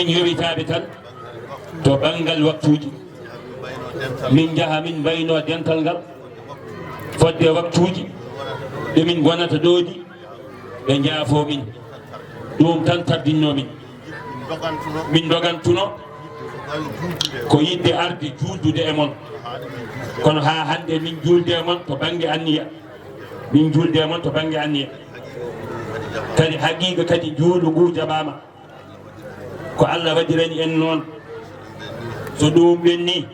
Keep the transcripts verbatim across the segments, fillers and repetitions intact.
Yowitaaɓe tan to banngal waktuuji. Min njaha, min mbayno dental ngal fodde waktuuji ɗo min ngonata ɗoodi, ɓe njaafoo min. Ɗum tan tardinno min. Min ndogantuno ko yiɗde arde juuldude e mon. Kono haa hannde min juulde e mon to bannge anniya. Min juulde e mon to bannge anniya. Kadi haqiiqa kadi juulu ngu jaɓaama. Ko Allah waɗirani en noon. So ɗum ɓenni,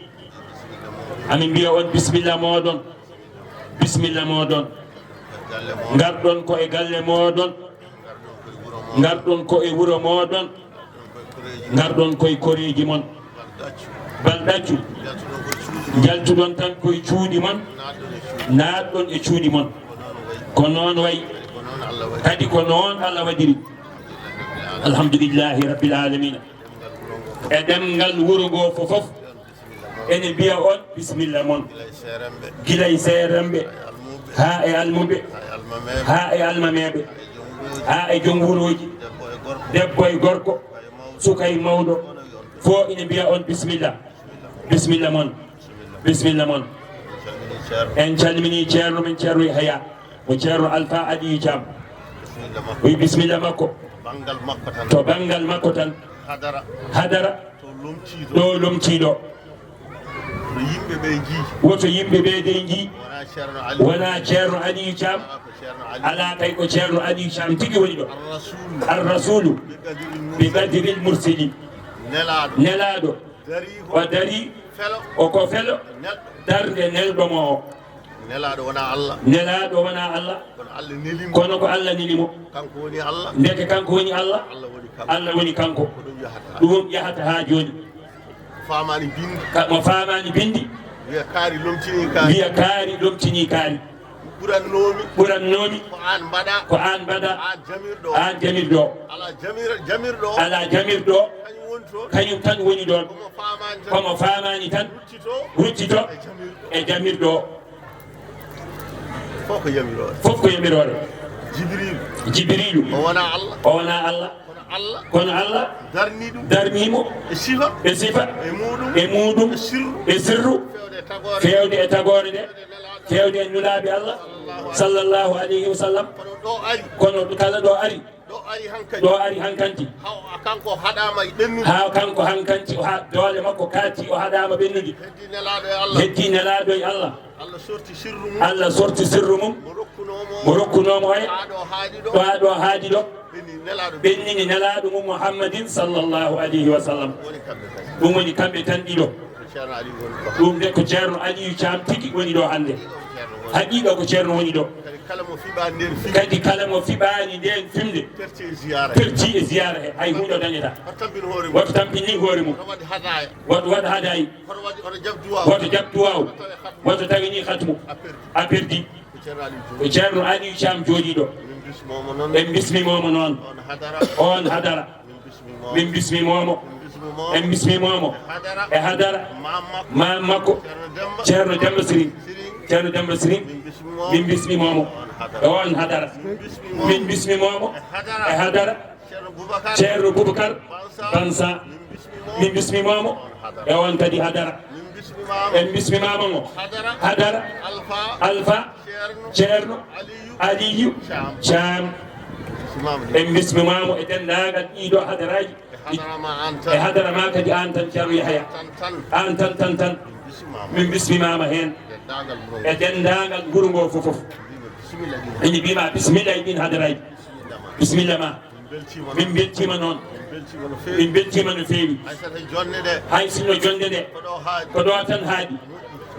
amin mbiya on bisimilla mooɗon. Bisimilla mooɗon. Ngarɗon ko e galle mooɗon. Ngarɗon ko e wuro mooɗon. Ngarɗon ko e koreeji mon. Bal ɗaccu. Njaltuɗon tan ko e cuuɗi mon. Naatɗon e cuuɗi mon. Ko noon wayi. Kadi ko noon Allah waɗiri. Alhamdulillahi rabbil alamina. E ɗemngal wuro ngo fof fof, ene mbiya on bisimilla mon. Gila e seerenɓe, haa e almuɓe, haa e almameeɓe, haa e joom wuurooji, debbo e gorko, suka e mawɗo, fof ene mbiya on bisimilla. Bisimilla mon. Bisimilla mon. En calminii ceerno men, Ceerno Yahaya, mo Ceerno Alfa Aliyu Caam. Wi bisimilla makko. Banngal makko tan. To banngal makko tan. Hadara. Hadara. To lomtiiɗo. Ɗo lomtiiɗo. No yimɓe ɓe njii. Woto yimɓe ɓe de njii. Wonaa Ceerno Aliyu. Wonaa Ceerno Aliyu Caam. Alaa ko Ceerno Aliyu. Alaa kay ko Ceerno Aliyu Caam tigi woni ɗo. Ar-Rasulu. Ar-Rasulu. Bi qadril mursali. Bi qadril mursali. Nelaaɗo. Nelaaɗo. Darii ko. O darii. Felo. O ko felo. Neɗɗo. Darnde nelɗo mo o. Nelaaɗo wonaa Allah. Nelaaɗo wonaa Allah. Kono Allah neli mo. Kono ko Allah neli mo. Kanko woni Allah. Ndeke kanko woni Allah. Allah woni kanko. Allah woni kanko. Ko ɗum yahata. Ɗum yahata haa jooni. Faamaani binndi. Ka-, mo faamaani binndi. Wiya kaari lomtinii kaari. Wiya kaari lomtinii kaari. Ɓurannoomi. Ɓurannoomi. Ko aan mbaɗa. Ko aan mbaɗa. Aan jamirɗo. Aan jamirɗo. Alaa jamir-, jamirɗo. Alaa jamirɗo. Kañum woni toon. Kañum tan woni ɗoon. Ko mo faamaani tan. Ko mo faamaani tan. Ruttito. Ruttito. E jamirɗo. E jamirɗo. Fof ko yamiroore. Fof ko yamiroore. Jibriilu. Jibriilu. O wonaa Allah. O wonaa Allah. Kono Allah. Kono Allah. Darni ɗum. Darni mo. E sifa. E sifa. E muuɗum. E muuɗum. E sirru. E sirru. Feewde e tagoore. Feewde e tagoore nde. Feewde e nelaaɗo. Feewde e nulaaɓe Allah. Sallallahu alayhi wa sallam. Kono ɗo ari. Kono kala ɗo ari. Ɗo ari hankadi. Ɗo ari hankadi. Haa kanko haɗaama e ɓennude. Haa kanko hankadi o ha-, doole makko kaati, o haɗaama ɓennude. Heddii nelaaɗo e Allah. Heddii nelaaɗo e Allah. Allah sorti sirru mum. Allah sorti sirru mum. Mo rokkunoo mo. Mo rokkunoo mo oya. Haa ɗo haaɗi ɗo. Ɗo haa ɗo haaɗi ɗo. Ɓennini nelaaɗo. Ɓennini nelaaɗo mum Muhammadin sallallahu alayhi wa sallam. Woni kamɓe kadi. Ɗum woni kamɓe tan ɗiɗo. Ko Ceerno Aliyu woni ɗo. Ɗum de ko Ceerno Aliyu Caam tigi woni ɗo hannde. Ko Ceerno woni. Haqiiqa ko Ceerno woni ɗo. Kadi kala mo fiɓaani ndeen fimde. Kadi kala mo fiɓaani ndeen fimde. Perti e ziyaara he. Perti e ziyaara he. Hay huunde o dañataa. Hoto tampin hoore mum. Woto tampin ni hoore mum. Hoto waɗ hadaaya. Woto waɗ hadaaya. Hoto waɗ, hoto jaɓ duwaaw. Woto jaɓ duwaaw. Hoto tawe khatmu. Woto tawi ni khatmu. A perdi. A perdi. Ko Ceerno Aliyu jooɗi. Ko Ceerno Aliyu Caam jooɗii ɗo. Min bismoo mo noon. En bismiima mo noon. On hadara. On hadara. Min bismiima mo. Min bismiima mo. Min bismiima mo. En bismiima mo. E hadara. E hadara. Maam makko. Maam makko. Ceerno Demba. Ceerno Demba Siriŋ. Siriŋ. Ceerno Demba Siriŋ. Min bismiima mo. Min bismiima mo. On hadara. E on hadara. Min bismiima mo. Min bismiima mo. E hadara. E hadara. Ceerno Bubakar. Ceerno Bubakar. Bansa. Bansa. Min bismiima mo. Min bismiima mo. On hadara. E on kadi hadara. Min bismiima mo. En bismiima mo. Hadara. Hadara. Alfa. Alfa. Ceerno. Ceerno. Aliyu. Aliyu. Caam. Caam. Bismiima mo. En bismiima mo e denndaangal ɗiɗo hadaraaji. E hadara ma aan tan. E hadara ma kadi aan tan, Ceerno Yahaya. Tan, tan. Aan tan, tan, tan. Bismiima mo. Min bismiima ma heen. Denndaangal wuro ngo. E denndaangal wuro ngo fof, fof. Bismilla ɗin. Ene mbiima bismilla e ɗin hadaraaji. Bismilla ma. Bismilla ma. Min mbeltiima noon. Min mbeltiima noon. Min mbeltiima no feewi. Min mbeltiima no feewi. Hay so tawii jonnde nde. Hay sinno jonnde nde. Ko ɗo haaɗi. Ko ɗo tan haaɗi.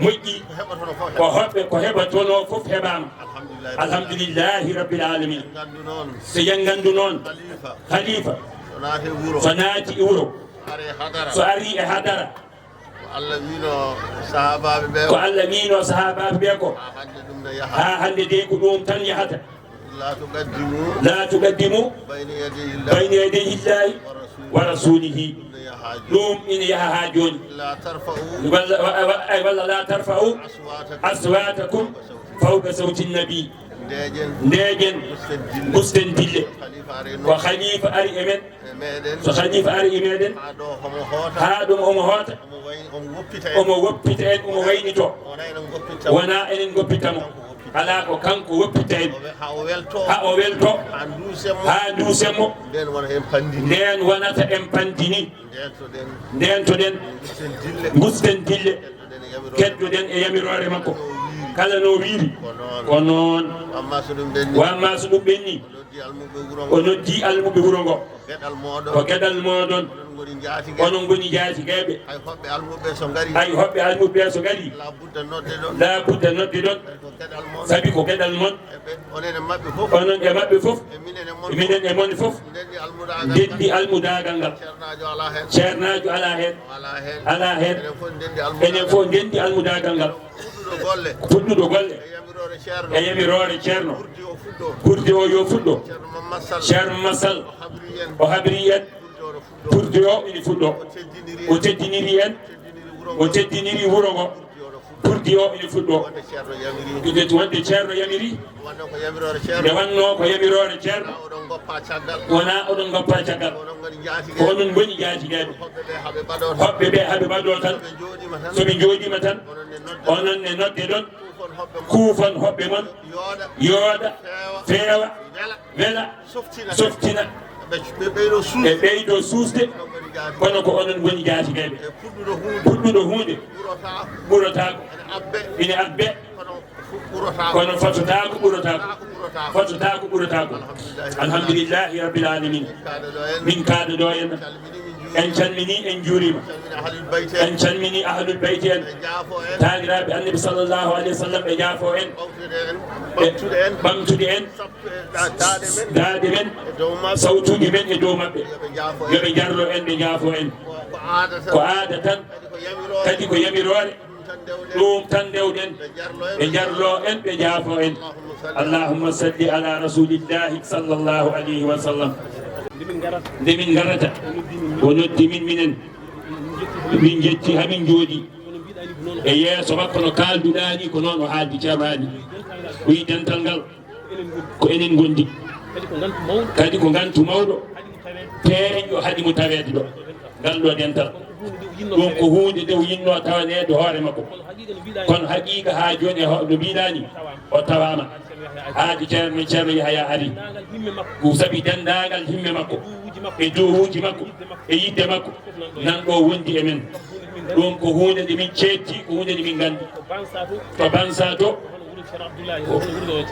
Moƴƴi. Ko heɓatonoo fof heɓaama. Ko hoɓɓe, ko heɓatonoo fof heɓaama. Alhamdulillahi. Alhamdulillahi rabbil alamin. En nganndu noon. So en nganndu noon. Khalifa. Khalifa. So naati e wuro. So naati e wuro. So ari e hadara. So ari e hadara. Ko Allah wiino sahaabaaɓe ɓe. Ko Allah wiino sahaabaaɓe ɓe ko. Haa hannde ɗum ne yaha. Haa hannde de ko ɗum tan yahata. لا تقدموا لا تقدموا بين يدي الله بين يدي الله ورسوله. ورسوله. Ɗum ne yaha jooni. Ɗum ina yaha haa jooni. لا ترفعوا Walla, wa-, wa-, ay, walla لا ترفعوا أصواتكم أصواتكم فوق صوت النبي. Ndeeƴen, ngusten dille. Ko khalifa ari e men. So khalifa ari e meɗen, haa ɗum omo hoota, omo woppita en, omo waynito. Wonaa enen ngoppitta mo. Alaa, ko kanko woppitta en. Haa o welto, haa nduusen mo. Ndeen wonata en pandini. Ndeentoɗen, ngusten dille, keddoɗen e yamiroore makko. Kala no wiiri, ko noon. Wa amma so ɗum ɓenni, o noddi almuɓɓe wuro ngo. Ko geɗal mooɗon. Onon ngoni njaatigayɓe. Ay hoɓɓe almuɓɓe so ngari, laa budda nodde ɗon. Sabi ko geɗal mon. Onon e maɓɓe fof, minen e mon fof, ndenndi almudaagal ngal. Ceernaajo alaa heen. Alaa heen. Enen fof ndenndi almudaagal ngal. Fuɗɗuɗo golle e yamiroore ceerno. Burdi o yo fuɗɗo. Ceerno Mamma Sall, o habri en. Burdi o ina fuɗɗo. O teddiniri en. O teddiniri wuro ngo. Burdi o ina fuɗɗo. Ina wonde ceerno yamiri. Nde wannoo ko yamiroore ceerno. Wonaa oɗon ngoppa caggal. Ko onon ngoni njaatigayɓe. Hoɓɓe ɓe haɓe mbaɗoo tan. So ɓe njooɗiima tan, onon ne nodde ɗon. Kuufon hoɓɓe mon. Yooɗa, feewa, wela, softina. Ɓe ɓeydo suusde. Kono ko onon ngoni njaatigayɓe. Puɗɗuɗo huunde, ɓurotaako. Ina abbe. Kono fatotaako, ɓurotaako. Fatotaako, ɓurotaako. Alhamdulillahi rabbil alamin. Min kaada ɗo en. En calmini, en juurima. En calmini ahlul bayti en. Taaniraaɓe Annabi sallallahu alayhi wa sallam, ɓe jaafo en. Ɓe ɓamtude en. Daaɗe men, sawtuuji men e dow maɓɓe. Yo ɓe jarlo en, ɓe jaafo en. Ko aada tan, kadi ko yamiroore. Ɗum tan ndewɗen. Ɓe jarlo en, ɓe jaafo en. Allahumma salli ala rasulillahi sallallahu alayhi wa sallam. Nde min ngarata, o noddi min, minen. Min njetti, hamin njooɗi e yeeso makko, no kaalduɗaa ni, ko noon o haaldi, Ceerno haali. O wiyi dental ngal ko enen ngondi. Kadi ko ngantu mawɗo, peeñɗo, haɗi mo taweede ɗo. Ngal ɗo dental, ɗum ko huunde nde o yinnoo tawaneede hoore makko. Kono haqiiqa, haa jooni, e ho-, no mbiɗaa ni, o tawaama. Haadi Ceerno men Ceerno Yahaya ari. Ko sabi denndaangal himme makko e duwawuuji makko e yiɗde makko, nan ɗo wondi e men. Ɗum ko huunde nde min ceetti, ko huunde nde min nganndi. To Bansa to,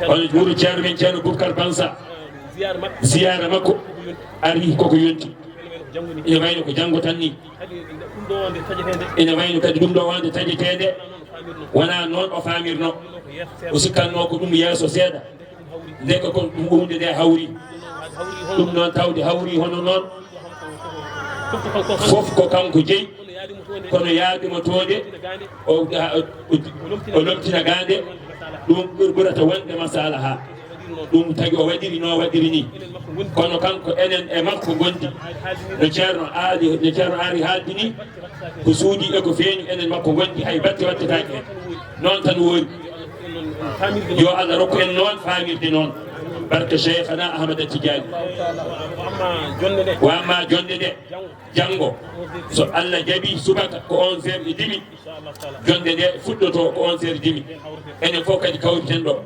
hono wuro Ceerno men Ceerno Bubakar Bansa, ziyaara makko ari koko yonti. Ina wayno ko janngo tan ni. Ina wayno kadi ɗum ɗo wonde taƴeteende, wonaa noon o faamirno. O sikkatno ko ɗum yeeso seeɗa. Ndeke ko ɗum huunde nde hawri. Ɗum noon tawde hawri hono noon. Fof ko kanko jeyi, kono yaadimo toonde, o, o, o lomtina gaande. Ɗum ɓur-, ɓurata wonde masalaha. Ɗum tagi o waɗiri no waɗiri ni. Kono kanko, enen e makko ngondi. No Ceerno aali, no Ceerno ari haaldi ni, ko suuɗi e ko feeñi, enen makko ngondi, hay batte wattetaake heen. Noon tan woori. Yo Allah rokku en noon faamirde noon. Barke Cheikhana Ahmada Tidiane. Wa amma jonnde nde, janngo, so Allah jaɓi, subaka ko onze heures et demi. Jonnde nde fuɗɗoto ko onze heures et demi. Enen fof kadi kawriten ɗo,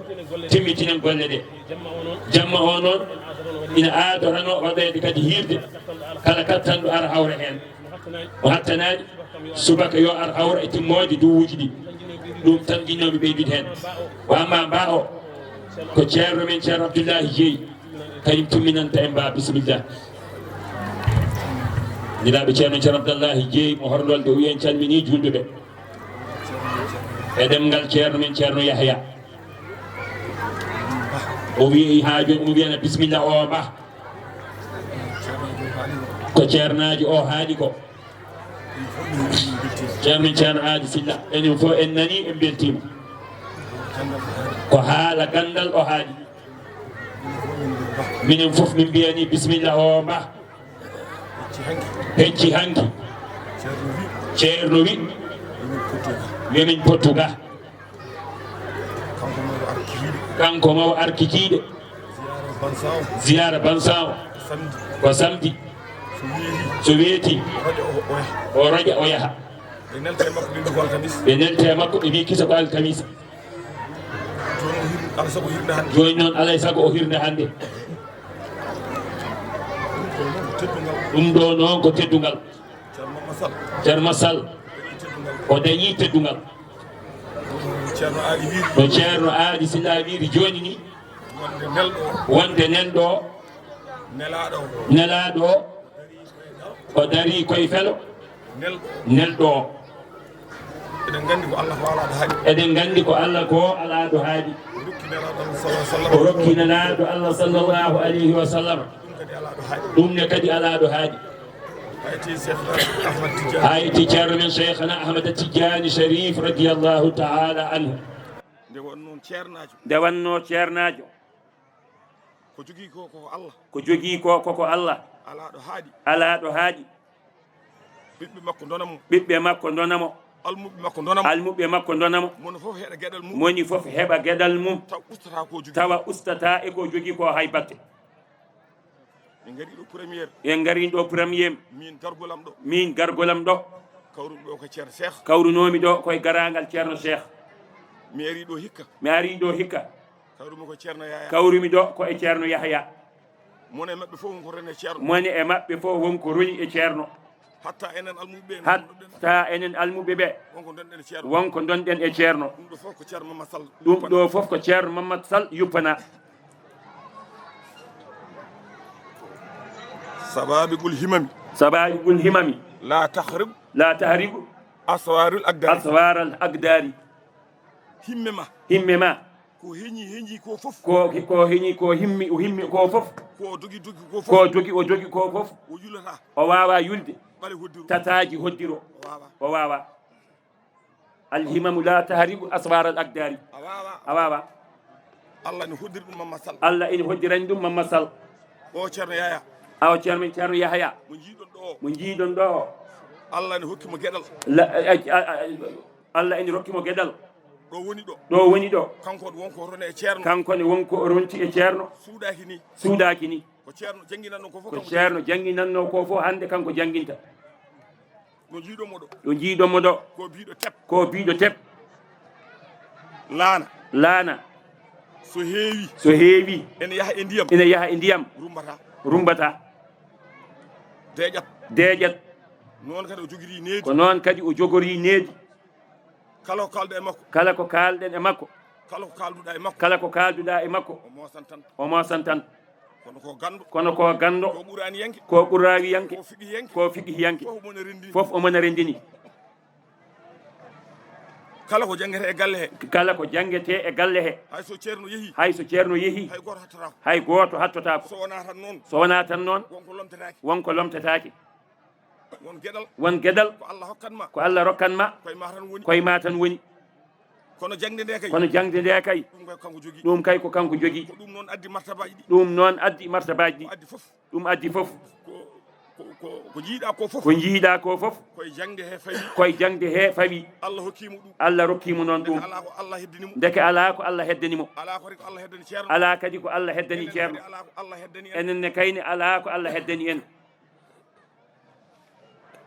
timmitinen golle ɗe. Jamma o noon ina aadorano waɗeede kadi hiirde. Kala kattanɗo ara hawra heen. O hattanaani, subaka yo ar hawra e timmooje duwuuji ɗi. Ɗum tan njiɗnoomi ɓeydude heen. Wa amma mba o, ko Ceerno men Ceerno Abdullahi Jeey, kañum timminanta en mba, bisimilla. Njiɗaaɓe Ceerno men Ceerno Abdullahi Jeey mo Horlolde, o wiyi en calminii juulɓe ɓe. E ɗemngal Ceerno men Ceerno Yahya. O wiyi haa jooni, omo wiyana bisimilla o mba. Ko ceernaajo o haali ko. Ceerno, Ceerno Aadi Silla, enen fof en nanii, en mbeltiima. Ko haala ganndal o haali. Minen fof min mbiyanii bisimilla o mba. Hecci hanki. Ceerno wi. Yo min pottu ga. Kanko mawo arkikiiɗe. Ziyaara Bansawo. Ko samedi. So weeti. O roƴa o yaha. Ɓe nelta e makko ɓe mbi kisa ko alkamisa. Jooni noon alay sago o hirde hannde. Ɗum ɗo noon ko teddungal. Ceerno Masal o dañi teddungal. No Ceerno Aadi Silla wiiri jooni ni, wonde nelɗo o, nelaaɗo o, o darii koye felo nelɗo o. Eɗen nganndi ko Allah ko alaa ɗo haaɗi. Eɗen nganndi ko Allah ko alaa ɗo haaɗi. O rokki nelaaɗo Allah sallallahu alayhi wa sallam. Ɗum ne kadi alaa ɗo haaɗi. Hayti Ceerno men Cheikhna Ahmad Tidiane Sharif radiyallahu ta'ala anhu. Nde wonno ceernaajo. Nde wonno ceernaajo. Ko jogii ko ko Allah. Ko jogii ko ko ko Allah. Alaa ɗo haaɗi. Alaa ɗo haaɗi. Ɓiɓɓe makko ndona mo. Ɓiɓɓe makko ndona mo. Almuɓɓe makko ndona mo. Almuɓɓe makko ndona mo. Moni fof heɓa geɗal mum. Moni fof heɓa geɗal mum. Taw ustata ko jogii. Tawa ustata e ko jogii ko hay batte. Min ngari ɗo premier. En ngari ɗo premier. Min gargolam ɗo. Min gargolam ɗo. Kawruɗo ko Ceerno Cheikh. Kawrunoomi ɗo koye garaangal Ceerno Cheikh. Mi ari ɗo hikka. Mi ari ɗo hikka. Kawrumi ko Ceerno Yahya. Kawrumi ɗo ko e Ceerno Yahya. Moni e maɓɓe fof wonko roni e Ceerno. Moni e maɓɓe fof wonko roni e Ceerno. Hatta enen almuɓe ɓe. Hatta enen almuɓe ɓe. Wonko ndonɗen e Ceerno. Wonko ndonɗen e Ceerno. Ɗum ɗo fof ko Ceerno Mamad Sall. Ɗum ɗo fof ko Ceerno Mamad Sall yuppana. Sababigul himami. Sababigul himami. La tahribu. La tahribu. Aswarul agdari. Aswaral agdari. Himme ma. Himme ma. Ko heñi, heñi ko fof. Ko, ko heñi, ko himmi, o himmi ko fof. Ko dogi, dogi ko fof. Ko dogi, o dogi ko fof. O yulata. O waawa yulde. Ɓale hoddiro. Tataaji hoddiro. O waawa. O waawa. Alhimamu la tahribu aswar al aqdari. A waawa. A waawa. Allah ne hoddiri ɗum Mamma Sall. Allah ene hoddirani ɗum Mamma Sall. O Ceerno Yaya. Awa Ceerno men Ceerno Yahaya. Mo jiiɗon ɗo o. Mo jiiɗon ɗo o. Allah ne hokki mo geɗal. La, a, a, a, Allah ene rokki mo geɗal. Ɗo woni ɗo. Ɗo woni ɗo. Kanko wonko rone e Ceerno. Kanko ne wonko o ronti e Ceerno. Suuɗaaki ni. Suuɗaaki ni. Ko Ceerno jannginanno ko fof. Ko kanko Ceerno jannginanno ko fof hannde kanko jannginta. Ɗo jiiɗon mo ɗo. Ɗo jiiɗon mo ɗo. Ko biiɗo tep. Ko biiɗo tep. Laana. Laana. So heewi. So heewi. Ene yaha e ndiyam. Ene yaha e ndiyam. Rumbata. Rumbata. Deeƴat. Deeƴat. Noon kadi o jogiri needi. Ko noon kadi o jogori needi. Kala ko kaalɗen e makko. Kala ko kaalɗen e makko. Kala ko kaalduɗaa e makko. Kala ko kaalduɗaa e makko. O moosan tan. O moosan tan. Kono ko ganndo. Kono ko ganndo. Ko ɓuraaniyanke. Ko ɓuraaniyanke. Ko fiqihiyanke. Ko fiqihiyanke. Fof omo na renndini. Fof omo na renndini. Kala ko janngetee e galle he. Kala ko janngetee e galle he. Hay so Ceerno yehi. Hay so Ceerno yehi. Hay gooto hattotaako. Hay gooto hattotaako. So wonaa tan noon. So wonaa tan noon. Wonko lomtataake. Wonko lomtataake. Won geɗal. Won geɗal. Ko Allah hokkan ma. Ko Allah rokkan ma. Koye ma tan woni. Koye ma tan woni. Kono jaŋde nde kay. Kono jaŋde nde kay. Ɗum kay kanko jogii. Ɗum kay ko kanko jogii. Ko ɗum noon addi martabaaji ɗi. Ɗum noon addi martabaaji ɗi. Ko addi fof. Ɗum addi fof. Ko, ko, ko, ko jiiɗaa ko fof. Ko jiiɗaa ko fof. Koye jaŋde he fawi. Koye jaŋde he fawi. Allah hokkii mo ɗum. Allah rokkii mo noon ɗum. Ndeke alaa ko Allah heddani mo. Ndeke alaa ko Allah heddani mo. Alaa kadi ko Allah heddani Ceerno. Alaa kadi ko Allah heddani Ceerno. Enen ne kadi alaa ko Allah heddani en. Enen ne kay ne alaa ko Allah heddani en.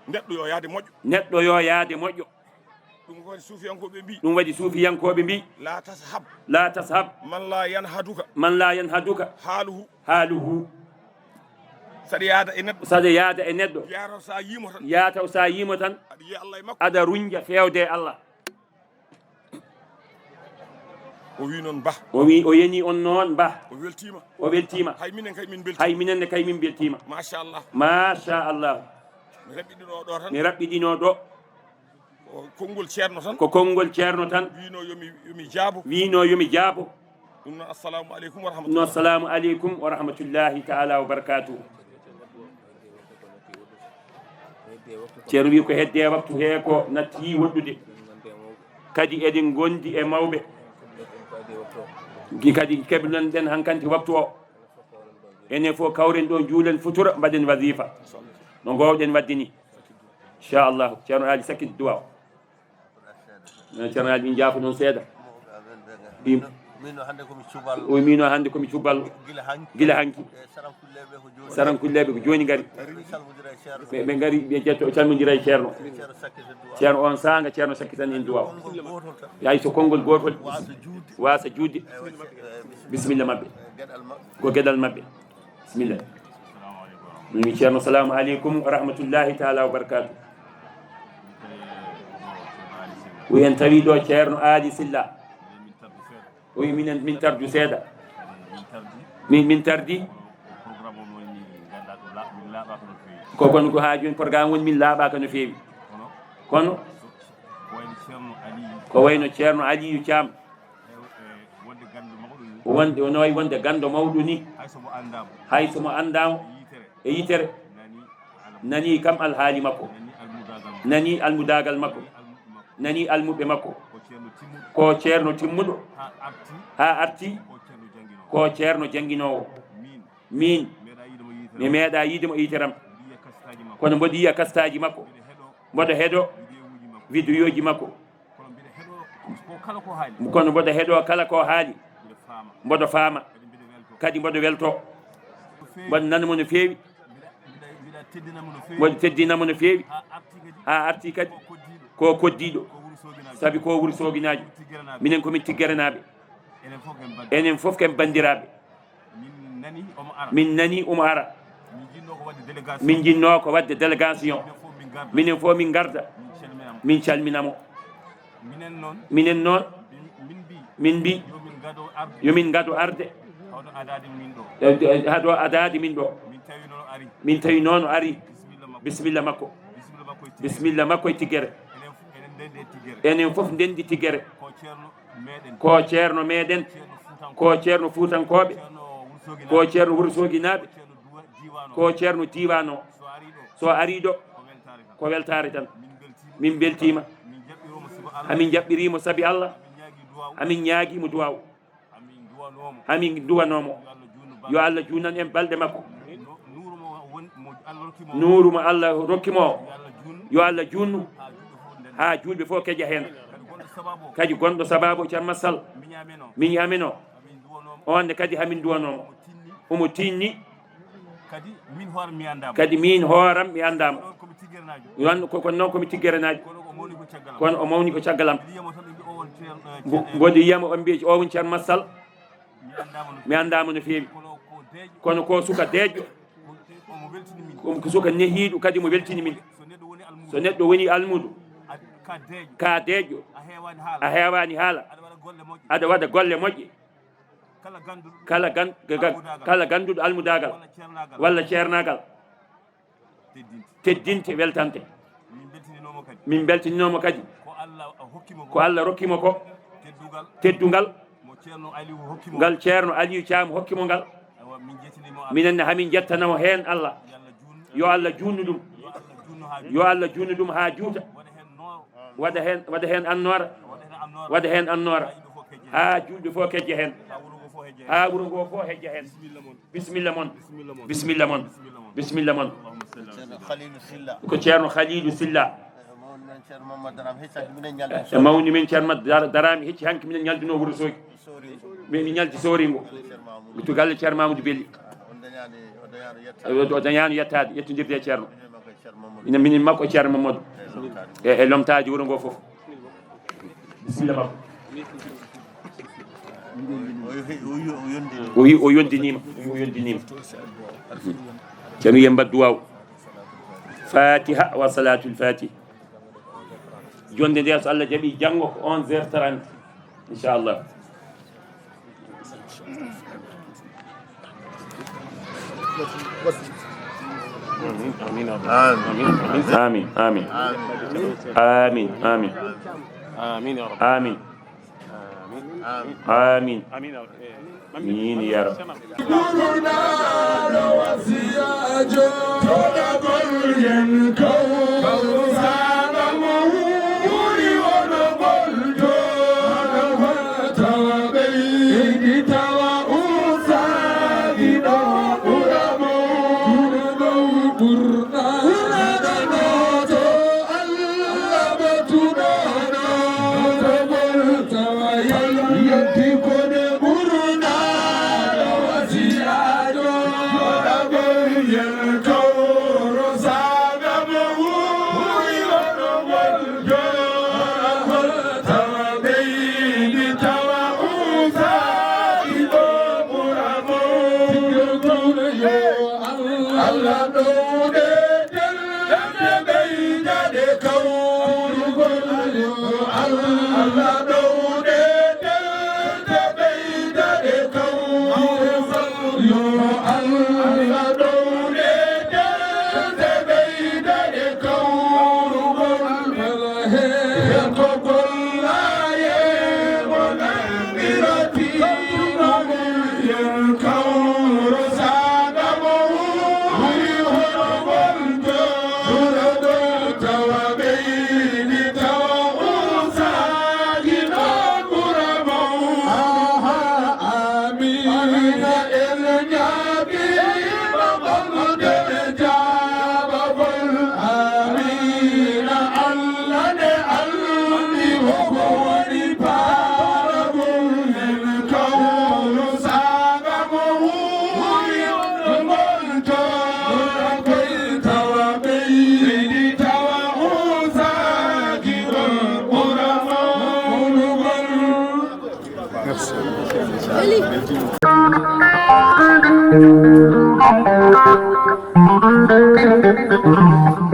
Neɗɗo yo yaade moƴƴo. Neɗɗo yo yaade moƴƴo. Ɗum ko waɗi suufiyankooɓe mbi. Ɗum waɗi suufiyankooɓe mbi. La tashab. La tashab. Man la yanhaduka. Man la yanhaduka. Haaluhu. Haaluhu. Saɗa yaada e neɗɗo. Saɗa yaada e neɗɗo. Yaataw sa yiimo tan. Yaataw sa yiimo tan. Aɗa yiya Allah e makko. Aɗa runja feewde e Allah. O wi noon, Bah. O wi, o yani on noon, Bah. O weltiima. O weltiima. Hay minen kay min mbeltiima. Hay minen ne kay min mbeltiima. Machallah. Machallah. Mi raɓɓiɗinoo ɗo tan. Mi raɓɓiɗinoo ɗo. Ko konngol Ceerno tan. Ko konngol Ceerno tan. Wiino yo mi, yo mi jaabo. Wiino yo mi jaabo. Ɗum noon, assalamu aleykum wa rahmatullah. Ɗum noon, assalamu aleykum wa rahmatullahi taala wa barakatuh. Ceerno wi ko hedde waktu he ko natti woɗɗude. Kadi eɗen ngondi e mawɓe. Gi kadi keblanɗen hankanti waktu o. Enen fof kawren ɗo, njuulen futura, mbaɗen wasifa. No ngoowɗen waɗde ni. Inchallah, Ceerno Ali sakkiti duwa o. Ceerno Ali, min njaafo noon seeɗa. Ɗi, Min o hannde ko mi cuballo. O wiyi, min o hannde ko mi cuballo. Gila hanki. Gila hanki. E sarankulleeɓe ko jooni. Sarankulleeɓe ko jooni ngari. Ɓe salmodira e Ceerno. Ɓe, ɓe ngari, ɓe ƴetto, calmodira e Ceerno. Ceerno sakkita duwaaw. Ceerno on saanga, Ceerno sakkitan en duwaaw. Konngol gootol tan. Yaay so konngol gootol. Waasa juutde. Waasa juutde. Ewa, e, e, bisimilla maɓɓe. E, geɗal maɓɓe. Ko geɗal maɓɓe. Bisimilla. Mi Ceerno, salaamu aleykum wa rahmatullahi taala wa barakaatu. O en tawi ɗo Ceerno Aali Silla. O wi minen, min tardu seeɗa. Min, min tardi. Ko kono ko haa jooni programme woni min laaɓaaka no feewi. Kono ko wayno Ceerno Aliyu Caam. Wonde, no wayi wonde ganndo mawɗo ni. Hay so mo anndaama e yitere, nani kam alhaali makko, nani almudaagal makko, nani almuɓɓe makko. Ko ceerno timmuɗo. Haa arti ko ceerno jannginoowo. Min mi meeɗa yiide mo e yitere am. Kono mboɗo yiya kastaaji makko. Mboɗo heɗo vidéoji makko. Kono mboɗo heɗo kala ko haali. Mboɗo faama. Kadi mboɗo welto. Mboɗo nana mo no feewi. Mboɗo teddina mo no feewi. Haa arti kadi ko koddiiɗo. Sabi ko Wuro Sooginaajo. Minen ko min Tiggerenaaɓe. Enen fof ken banndiraaɓe. Min nani omo ara. Min njinnoo ko waɗde délégation. Minen fof min ngarda. Min calmina mo. Minen noon. Min mbi. Yo min ngado arde. Hado adaade min ɗo. Min tawi noon ari. Bisimilla makko. Bisimilla makko e Tiggere. Enen fof ndenndi Tiggere. Ko ceerno meeɗen. Ko ceerno Fuutankooɓe. Ko ceerno Wuro Sooginaaɓe. Ko ceerno diiwaan o. So arii ɗo ko weltaare tan. Min mbeltiima. Hamin jaɓɓirii mo sabi Allah. Hamin ñaagii mo duwaaw. Hamin duwanoo mo. Yo Allah juunan en balɗe makko. Nuuru mo Allah rokki mo o. Yo Allah juunnu haa juulɓe fof keja heen. Kadi gonɗo sabaabu o Ceerno Massal miñi amen o. On ne kadi hamin duwanoo mo. Omo tinni. Kadi min hooram mi anndaama. Kadi min hooram mi anndaama. Kono noon ko mi Tiggerenaajo. Kono o mawni ko caggal am. Mboɗo yiyamo on mbiye o woni Ceerno Massal. Mi anndaama no feewi. Kono ko suka deeƴƴo. Ko suka nehiiɗo kadi mo weltini min. So neɗɗo woni almuudo, ka deeƴƴo, a heewaani haala, aɗa waɗa golle moƴƴe. Kala gan-, ga-, ga-, kala gannduɗo almudaagal walla ceernaagal, teddinte, weltante. Min mbeltininooma kadi ko Allah rokki mo ko, teddungal, ngal Ceerno Aliyu Caam hokki mo ngal. Minen ne, hamin njettana mo heen Allah. Yo Allah juutnu ɗum. Yo Allah juutnu ɗum haa juuta. Waɗa heen, waɗa heen annoora. Waɗa heen annoora. Haa juulɓe fof kejja heen. Haa wuro ngoo fof hejja heen. Bisimilla mon. Bisimilla mon. Bisimilla mon. Ko Ceerno Khalilu Silla. E mawni men Ceerno Mamadou Dar-, Darame hecci hanki minen ñaldunoo Wuro Soogi. Min ñalti Sooringo. Mi to galle Ceerno Mamadou Belli. O dañaano yettaade, yettondirde e Ceerno. Minen, minen makko e Ceerno Mamadou. E, e lomtaaji wuro ngo fof. Bisimilla makko. O wi o yondiniima. O wi o yondiniima. Ceerno wiye mbaɗ duwaaw. Fatiha wa salatul fatiha. Jonde nde, so Allah jaɓi, janngo ko onze heures trente, inchallah. Amin, amin, amin. Amin, amin. Amin, amin. Amin, ya Rabbi. Amin. Amin. Amin. Amin, ya Rabbi.